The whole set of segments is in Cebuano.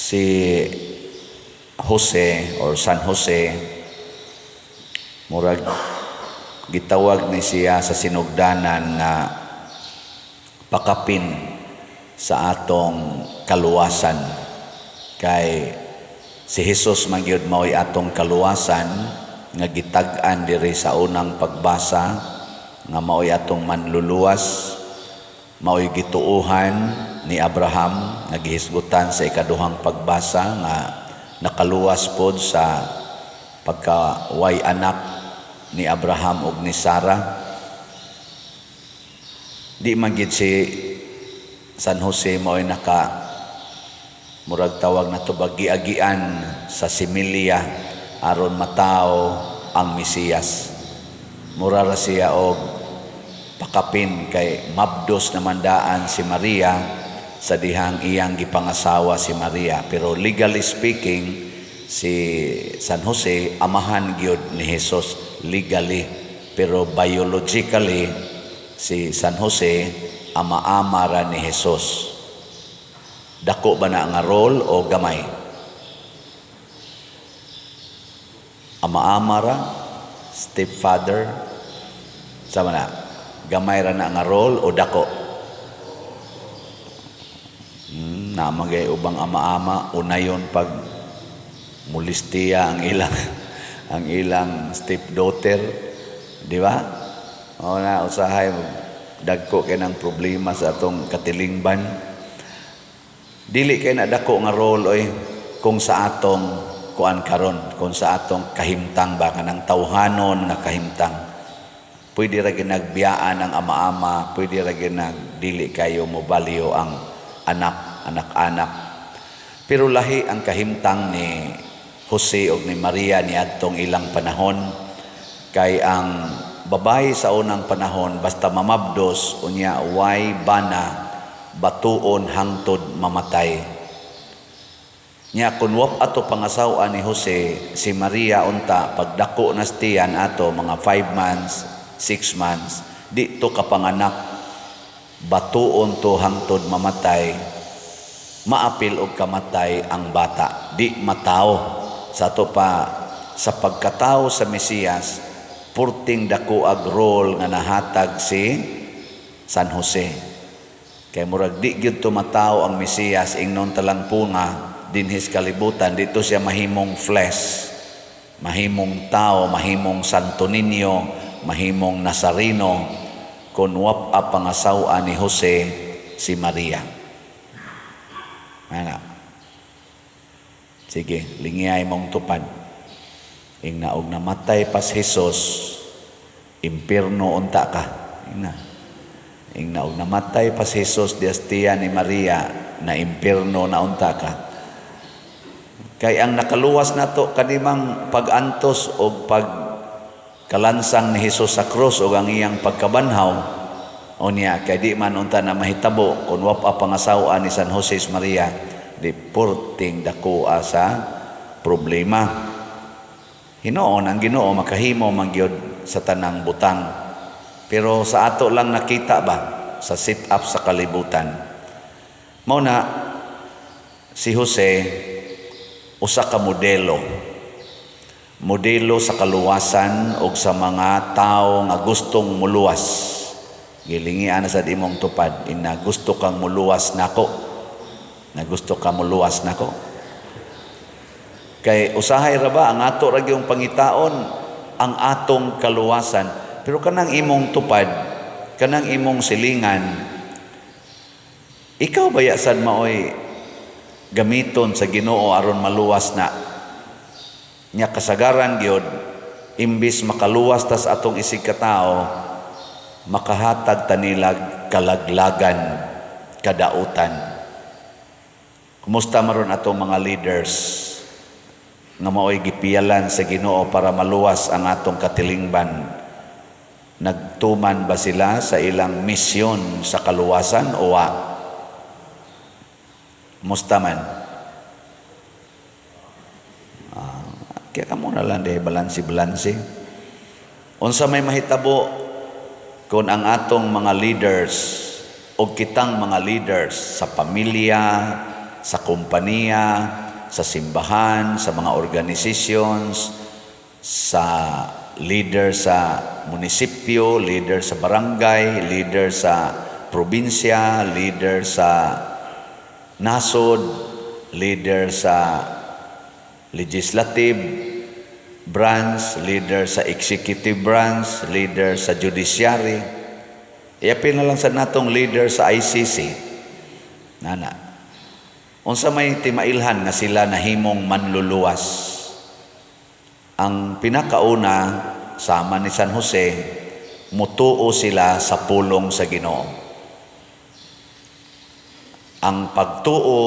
Si Jose or San Jose, murag gitawag ni siya sa sinugdanan nga pakapin sa atong kaluwasan, kay si Jesus man gyud mao'y atong kaluwasan nga gitag-an diri sa unang pagbasa nga mao'y atong manluluwas, mao'y gituohan ni Abraham nga gihisgutan sa ikaduhang pagbasa nga nakaluwas pod sa pagkaway anak ni Abraham ug ni Sarah. Di man gid si San Jose mao'y naka murag tawag na to giagian sa similya aron matawo ang Mesiyas. Mura ra siya og pakapin kay mabdos naman daan si Maria sa dihang iyang gipangasawa si Maria. Pero legally speaking, si San Jose amahan gyud ni Jesus legally, pero biologically si San Jose ama-ama ra ni Jesus. Dako ba na nga role o gamay? Ama-ama ra, stepfather, sama na, gamay ra na nga role o dako? Namagay ubang ama-ama unayon pag mulistiya ang ilang stepdaughter, di ba? O na usahay dagko kay ng problema sa atong katilingban. Dili kay na dako nga role oy kung sa atong kuan karon, kung sa atong kahimtang ba, kanang tawhanon nga kahimtang. Pwede ra ginagbiyaan ang ama-ama, pwede ra ginag dili kayo mobalyo ang anak, anak-anak. Pero lahi ang kahimtang ni Jose og ni Maria niadtong ilang panahon, kay ang babae sa unang panahon basta mamabdos unya way bana, batuon hangtod mamatay. Nya kun wa ato pangasawa ni Jose si Maria, unta pagdako na tiyan ato mga 5 months, 6 months, di to kapanganak, batuon to hangtod mamatay, maapil og kamatay ang bata, di matao. Sa ato pa sa pagkatao sa Mesiyas, purting dako ag role nga nahatag si San Jose. Kay murag di gyud to matao ang Mesiyas, ingnon talang punga dinhis kalibutan, dito siya mahimong flesh, mahimong tao, mahimong Santo Niño, mahimong Nazareno kung wa pa pangasawa ni Jose si Maria. Ana. Sige, lingiyay mong tupad. Ingna og namatay pas Jesus, impierno unta ka. Ingna. Ingna og namatay pas Jesus diastiya ni Maria, na impierno na unta ka. Kay ang nakaluwas nato kanimang pag-antos o pag kalansang ni Jesus sa krus o ang iyang pagkabanhaw, o niya kay di man unta na mahitabo kung wa pa pangasawa ni San Jose Maria, di purting dako sa problema. Hinuon ang Ginoo makahimo man gyud sa tanang butang. Pero sa ato lang nakita ba sa sit up sa kalibutan. Mao na si Jose usa ka modelo. Modelo sa kaluwasan og sa mga tawo nga gustong muluwas. Gilingian na sa imong tupad ina gusto kang muluwas nako. Na gusto ka muluwas nako. Kay usahay ra ba ang ato ra gyung pangitaon ang atong kaluwasan. Pero kanang imong tupad, kanang imong silingan, ikaw baya sad maoy gamiton sa Ginoo aron maluwas na? Nya kasagaran gyud imbis makaluwas tas atong isig katao, makahatag tanilag kalaglagan, kadautan. Kumusta maron atong mga leaders nga maoy gipiyalan sa Ginoo para maluwas ang atong katilingban? Nagtuman ba sila sa ilang misyon sa kaluwasan o wa? Kumusta man? Kaya kamo na lang di balansi-balansi. Unsa may mahitabo kung ang atong mga leaders o kitang mga leaders sa pamilya, sa kompanya, sa simbahan, sa mga organizations, sa leader sa munisipyo, leader sa barangay, leader sa probinsya, leader sa nasod, leader sa legislative branch, leader sa executive branch, leader sa judiciary. Iapil na lang sa natong leader sa ICC. Nana. Unsa may timailhan nga sila nahimong manluluwas? Ang pinakauna, sama ni San Jose, mutuo sila sa pulong sa Ginoo. Ang pagtuo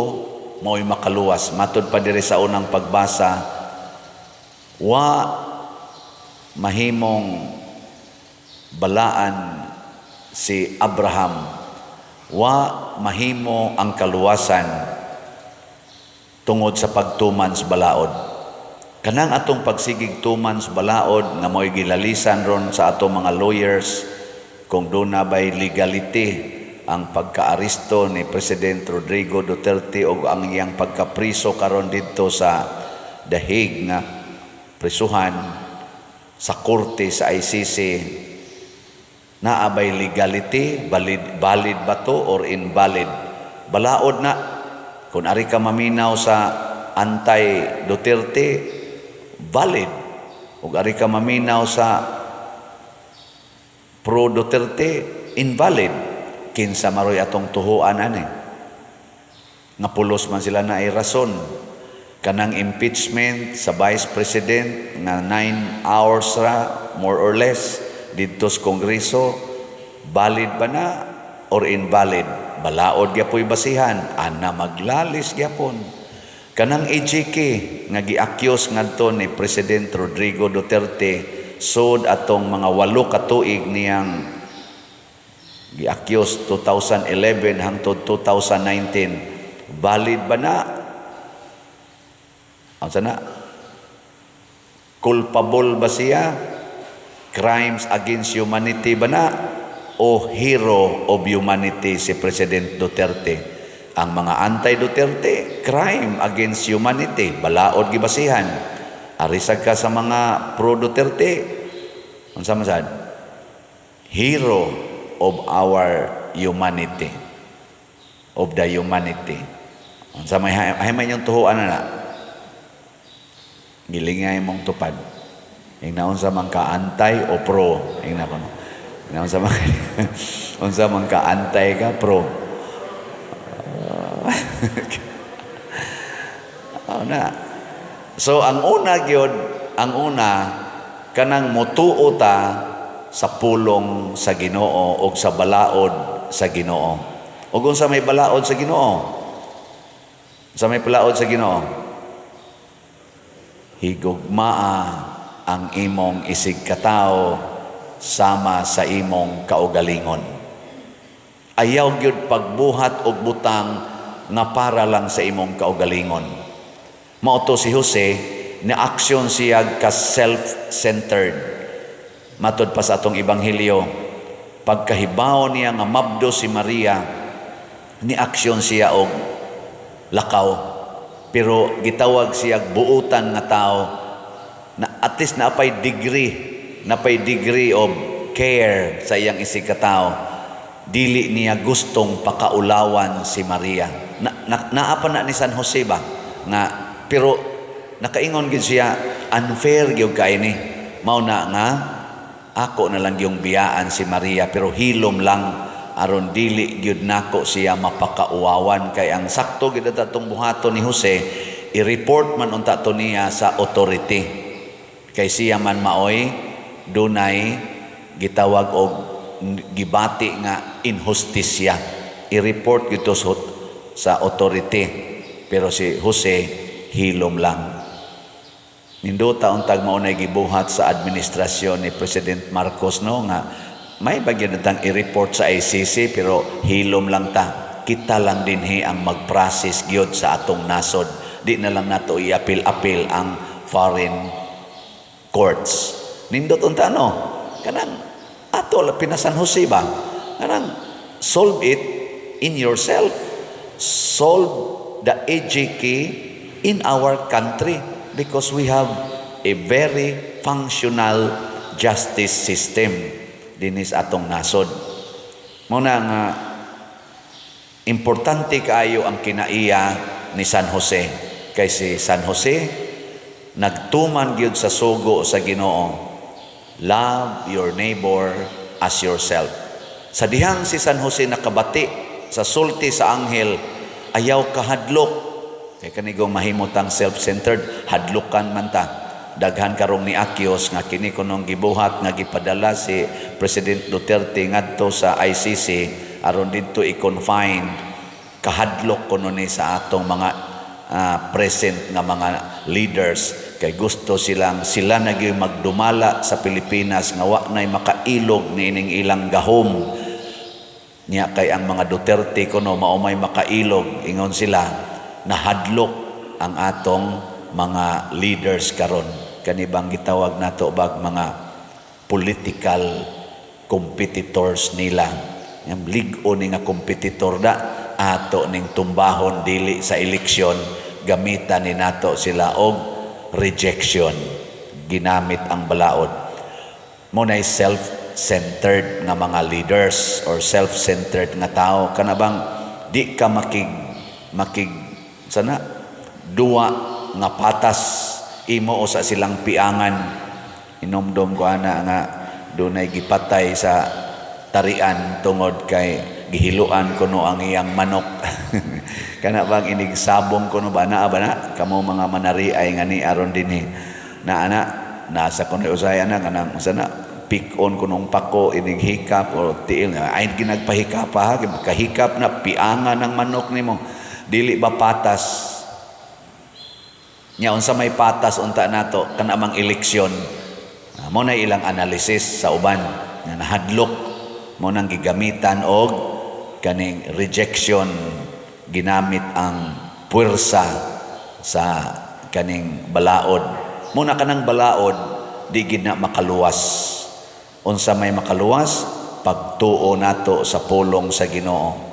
mo'y makaluwas. Matod pa diri sa unang pagbasa, wa mahimong balaan si Abraham, wa mahimo ang kaluwasan tungod sa pagtuman sa balaod. Kanang atong pagsigig tuman sa balaod nga mo'y gilalisan ron sa atong mga lawyers kung duna bay legality ang pagkaaresto ni President Rodrigo Duterte o ang iyang pagkapriso karon didto sa The Hague nga prisuhan sa korte sa ICC, naa bay legality, valid, valid ba to or invalid? Balaod na. Kung ari ka maminaw sa anti Duterte, valid. Ug ari ka maminaw sa pro Duterte, invalid. Kinsa maroy atong tuhuan ani nga pulos man sila na ay rason? Kanang impeachment sa Vice President nga 9 hours ra more or less didto sa Kongreso, valid ba na or invalid? Balaod gyapoy basihan ana, maglalis gyapon. Kanang EJK nga gi-accuse ngadto ni President Rodrigo Duterte sud atong mga 8 ka tuig niyang gi-accuse, 2011 hangtod 2019, valid ba na? Unsa na, culpable ba siya? Crimes against humanity ba na o hero of humanity si President Duterte? Ang mga anti-Duterte, crime against humanity, balaod gibasihan. Arisag ka sa mga pro Duterte, unsa man sad, hero of our humanity, of the humanity. Unsa may hay man yung tuhuan na? Gilingay mong tupad. Ingna unsa man ka, anti o pro? Ingna ko, no? Ingna unsa man ka, anti ka, pro? Oh, na. So ang una gyud, ang una, kanang mutuo ta sa pulong sa Ginoo o sa balaod sa Ginoo. Ug unsa may balaod sa Ginoo? Sa may balaod sa Ginoo? Higugmaa ang imong isig katawo sama sa imong kaugalingon. Ayaw gyud pagbuhat og butang nga para lang sa imong kaugalingon. Mao to si Jose, ni aksyon siya ka self-centered. Matod pa sa atong ebanghelyo, pagkahibaw niya nga mabdo si Maria, ni aksyon siya og lakaw. Pero gitawag siya buutan nga tao na at least napay degree of care sa iyang isig katao. Dili niya gustong pakaulawan si Maria. Na, naa pa na ni San Jose ba? Nga pero nakaingon gid siya, unfair gyud kay ni. Mao na nga ako na lang yung biyaan si Maria, pero hilom lang aron dili gyud nako siya mapakauwawan, kay ang sakto gyud atong buhaton ni Jose, i-report man unta to niya sa authority, kay siya man maoy dunay gitawag og gibati nga inhustisya. I-report gyud to sa authority, pero si Jose hilom lang. Nindota untag mao nay gibuhat sa administrasyon ni President Marcos, no, nga may bagyan tang i-report sa ICC, pero hilom lang ta. Kita lang dinhi ang mag-process gyud sa atong nasod. Di na lang nato i-appeal-appeal ang foreign courts. Nindot unta, no? Kanang ato pina San Jose ba? Kanang solve it in yourself. Solve the EJK in our country because we have a very functional justice system dinis atong nasod. Mao na nga importante kaayo ang kinaiya ni San Jose, kay si San Jose nagtuman gyud sa sugo sa Ginoo: "Love your neighbor as yourself." Sa dihang si San Jose nakabati sa sulti sa anghel, "Ayaw kahadlok," kay kanigong mahimutang self-centered, hadlukan man ta. Daghan karong ni Akyos nga kini kunong gibuhat nga gipadala si President Duterte ngadto sa ICC aron didto i-confine. Kahadlok kuno ni sa atong mga present nga mga leaders, kay gusto silang sila na gyud magdumala sa Pilipinas nga wa nay makailog niining ilang gahom niya, kay ang mga Duterte kuno mao may makailog, ingon sila. Nahadlok ang atong mga leaders karon, kani bang gitawag nato bag mga political competitors nila. Yang lig-o ni nga competitor da, ato ning tumbahon dili sa eleksyon, gamitan ni nato sila og rejection, ginamit ang balaod. Mao nay self-centered nga mga leaders or self-centered nga tao, kana bang di ka makig makig sana duwa nga patas imo o sa silang piangan. Inomdom ko ana nga dunay gipatay sa tarian tungod kay gihiluan kuno ang iyang manok. Kana bang inigsabong kuno ba, naa ba na kamo mga manariay nga ni aron dinhi na ana nasa kuno usay ana kanang usa na pick on kunong pako, inig hikap o tiil nga ay ginagpahikap pa, kahikap na piangan ng manok nimo. Dili ba patas nya? Unsa may patas unta nato kana mang eleksyon? Mo na ilang analysis sa uban nga nahadlok mo nang gigamitan og kaning rejection, ginamit ang puwersa sa kaning balaod. Mo na kanang balaod di gid na makaluwas. Unsa may makaluwas? Pagtuo nato sa pulong sa Ginoo.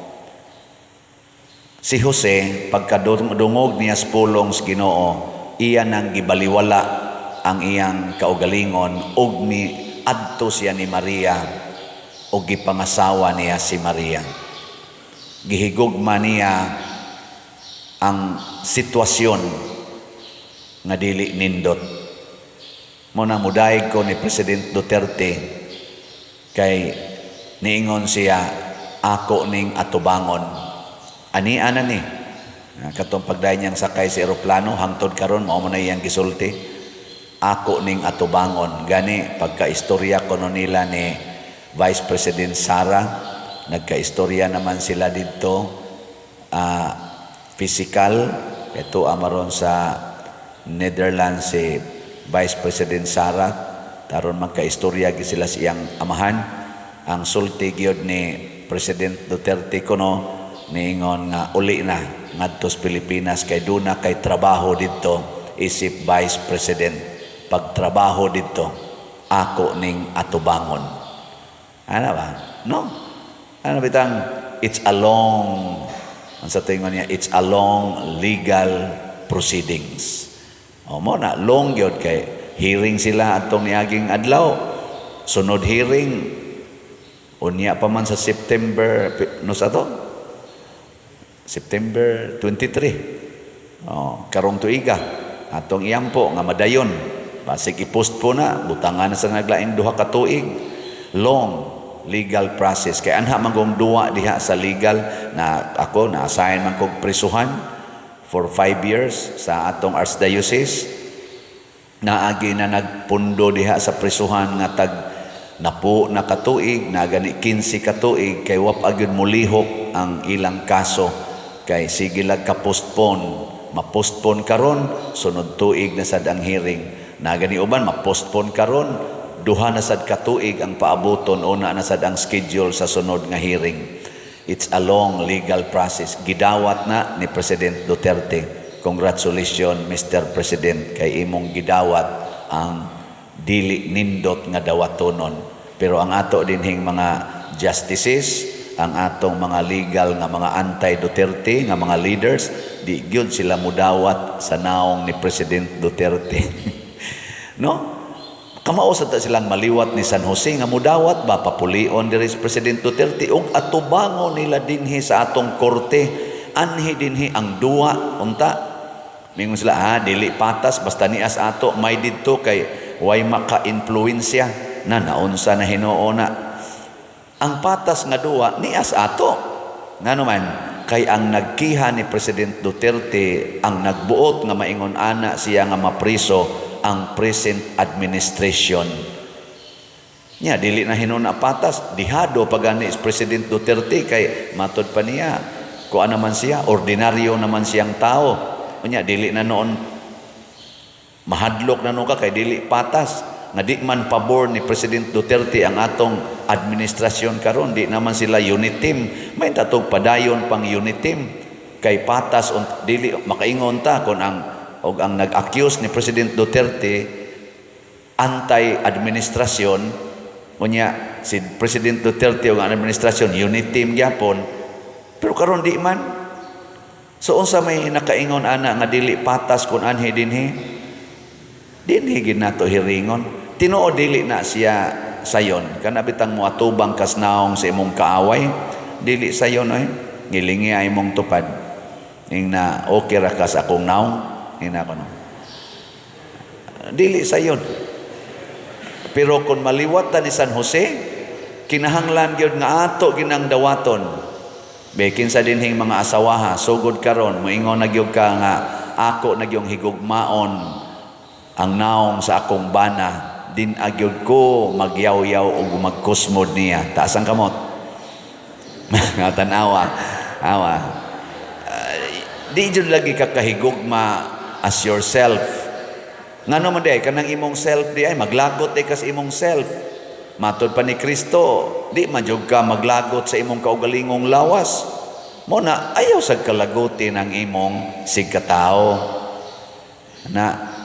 Si Jose, pagkadungog niya sa pulong sa Ginoo, iya nang gibaliwala ang iyang kaugalingon ug mi adto siya ni Maria ug gipangasawa niya si Maria. Gihigugma niya ang sitwasyon nga dili nindot. Mo na mudayeg ko ni President Duterte kay niingon siya, "Ako ning atubangon." Ani ana ni katong pagdayon niyang sakay sa eroplano, hangtod karon mao man na iyang gisulti, "Ako ning atubangon." Gani pagka-istorya kuno nila ni Vice President Sara, nagka-istorya naman sila didto physical. Ito amaron sa Netherlands si Vice President Sara taron magka-istorya gyud sila sa iyang amahan. Ang sulti gyud ni President Duterte kuno, niingon nga uli na ngadto sa Pilipinas kay duna kay trabaho didto isip Vice President. Pagtrabaho didto, ako ning atubangon. Ano ba? No, ano bitang it's a long, ang sa tingon niya, it's a long legal proceedings. O mo na long gyud kay hearing sila atong niaging adlaw, sunod hearing unya pa man sa September, no, sa to September 23. Oh, karong tuiga atong iyampo nga madayon. Basig i-postpone na, butangan na sa naglaing 2 ka tuig. Long legal process kay anha man duwa diha sa legal na ako na assign man kog prisuhan for 5 years sa atong archdiocese. Naagi na nagpundo diha sa prisuhan nga tag napo na katuig na gani, 15 katuig, kay wa pa gyud mulihok ang ilang kaso kay sige lag ka postpone. Ma-postpone karon, sunod tuig na sad ang hearing. Na gani uban, ma-postpone karon, 2 na sad katuig ang paabuton, una na sad ang schedule sa sunod nga hearing. It's a long legal process. Gidawat na ni President Duterte. Congratulations, Mr. President, kay imong gidawat ang dili nindot nga dawatonon. Pero ang ato dinhing mga justices, Ang atong mga legal nga mga anti-Duterte nga mga leaders, di gyud sila mudawat sa naong ni President Duterte, no? Kamao sa ta silang maliwat ni San Jose nga mudawat ba, papulion diri si President Duterte ug atubangon nila dinhi sa atong korte, anhi dinhi ang duwa. Unta mingon sila, "Ah, dili patas, basta nias ato may didto kay way maka-influensya na." Naunsa na hinuon na ang patas nga duwa nias ato? Ngano man kay ang nagkiha ni President Duterte, ang nagbuot nga maingon ana siya nga mapriso, ang present administration nya. Dili na hinuon na patas, dihado pa gani si President Duterte kay matod pa niya kuan naman siya, ordinaryo naman siyang tao. Unya dili na noon, mahadlok na no ka kay dili patas nga di man pabor ni President Duterte ang atong administrasyon karon. Di naman sila unit team, may tatog padayon pang unit team kay patas dili makaingon ta kon ang og ang nag-accuse ni President Duterte anti-administrasyon. Unya si President Duterte ug ang administrasyon unit team gyapon, pero karon di man. So unsa may nakaingon ana nga dili patas kun anhi dinhi? Dinhi gid nato hiringon. Tinuod dili na siya sayon. Kana bitang moatubang kas naong sa imong kaaway, dili sayon oy. Ngilingi ay imong tupad. Ing na okay ra ka sa akong naong, ing na kono. Dili sayon. Pero kung maliwat ta ni San Jose, kinahanglan gyud nga ato ginang dawaton. Be kinsa dinhing mga asawaha, sugod karon moingon na gyud ka nga ako na gyung higugmaon ang naong sa akong bana, din agyod ko magyaw-yaw ug magkusmod niya. Taas ang kamot. Nga tan-awa. Awa. Di jud lagi ka kahigugma as yourself. Ngano man di kanang imong self di ay maglagot di ka sa imong self. Matod pa ni Kristo, di man jud ka maglagot sa imong kaugalingong lawas. Mo na ayaw sa kalagutin ang imong sigkatao. Na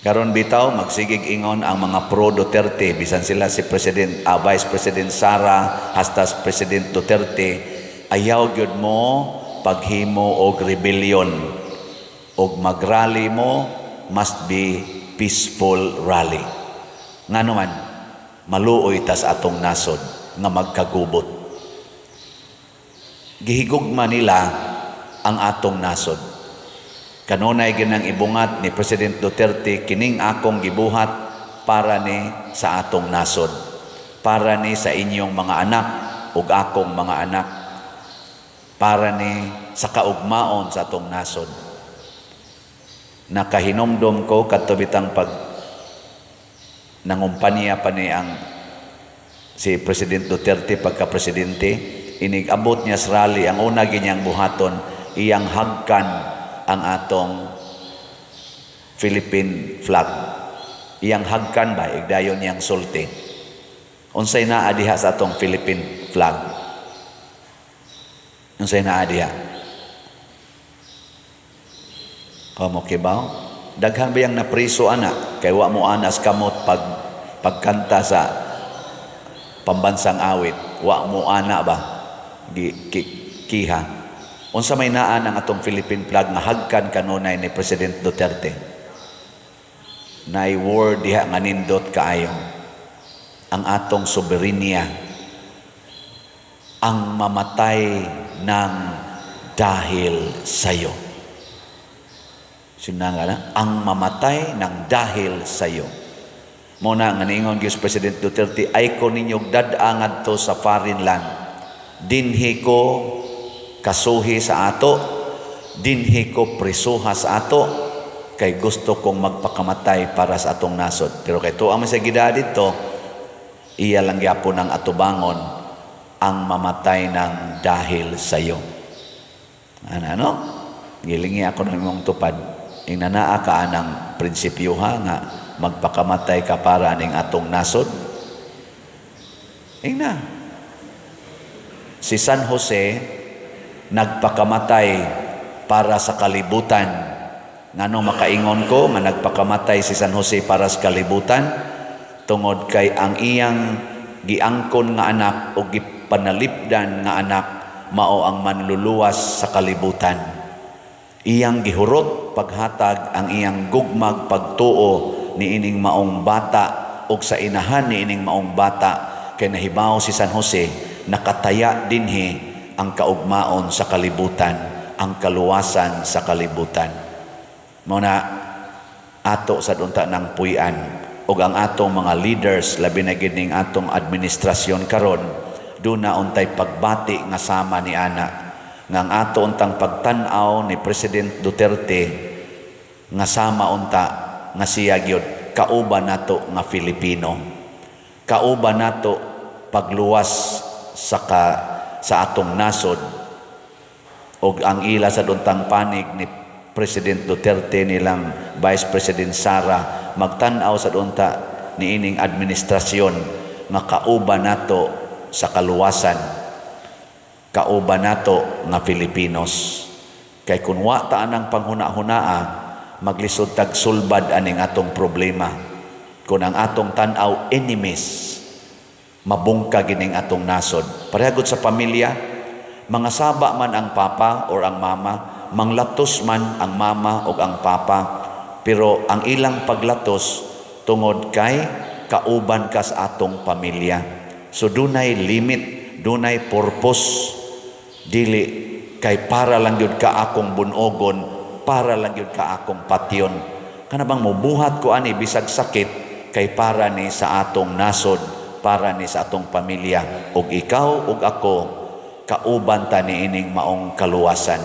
karon bitaw magsigig ingon ang mga pro Duterte, bisan sila si President Vice President Sara hasta President Duterte, ayaw gyud mo paghimo og rebellion og magrally mo, must be peaceful rally. Ngano man maluoy tas atong nasod nga magkagubot. Gihigugma nila ang atong nasod. Kanunay ginang ibungat ni President Duterte, "Kining akong gibuhat para ni sa atong nasod, para ni sa inyong mga anak ug akong mga anak, para ni sa kaugmaon sa atong nasod." Nakahinomdom ko kadto bitang pag nangumpanya pa ni ang si President Duterte pagka presidente, inig abot niya sa rally, ang una ginyang buhaton, iyang hagkan ang atong Philippine flag. Iyang hagkan ba, igdayon niyang sulti. Unsay naa diha sa atong Philippine flag? Unsay naa diha? Kamo kibaw? Daghan ba yang napriso ana kay wa mo anas kamot pag pagkanta sa pambansang awit? Wa mo ana ba? Gi, ki, kiha. Unsa may naa ng atong Philippine flag nga hagkan kanunay ni President Duterte? Naay word diha nga nindot kaayo. Ang atong soberenya, ang mamatay ng dahil sa'yo. Sinanga na, ang mamatay ng dahil sa'yo. Mo na nga niingon gyud si President Duterte, "Ay ko ninyong dad-a ngadto sa foreign land. Dinhi ko kasuhi sa ato, dinhi ko prisuha sa ato, kay gusto kong magpakamatay para sa atong nasod." Pero kay tuwa man sa gida dito, iya lang gyapon ang atubangon ang mamatay ng dahil sa iyo. Ano, ano? Gilingi ako ng imong tupad. Inanaa ka anang prinsipyo ha nga magpakamatay ka para ning atong nasod. Ingna. Si San Jose nagpakamatay para sa kalibutan. Ngano makaingon ko nga nagpakamatay si San Jose para sa kalibutan? Tungod kay ang iyang Giangkon nga anak o gipanalipdan nga anak mao ang manluluwas sa kalibutan. Iyang gihurot paghatag ang iyang gugmag pagtuo niining maong bata og sa inahan niining maong bata, kay nahibaw si San Jose nakataya dinhi ang kaugmaon sa kalibutan, ang kaluwasan sa kalibutan. Mao na ato sad unta ng puy-an ug ang atong mga leaders, labi na gid ning atong administrasyon karon, duna untay pagbati nga sama ni ana nga ang ato untang pagtan-aw ni President Duterte nga sama unta nga siya gyud kauban nato nga Filipino, kauban nato pagluwas sa atong nasod. Og ang ila sa untang panig ni President Duterte, nilang Vice President Sara, magtan-aw sa unta niining administrasyon nga kauban nato sa kaluwasan, kauban nato nga Filipinos. Kay kun wa ta anang panghuna-hunaa, maglisod tag sulbad aning atong problema. Kung ang atong tan-aw enemies, mabungkag ining atong nasod. Parehagod sa pamilya, mga saba man ang papa or ang mama, manglatos man ang mama o ang papa, pero ang ilang paglatos tungod kay kauban ka sa atong pamilya. So dunay limit, dunay purpose. Dili kay para lang gyud ka akong bunogon, para lang gyud ka akong patyon. Kana bang mubuhat ko ani bisag sakit kay para ni sa atong nasod, para ni sa atong pamilya. Ug ikaw ug ako, kauban ta niining maong kaluwasan.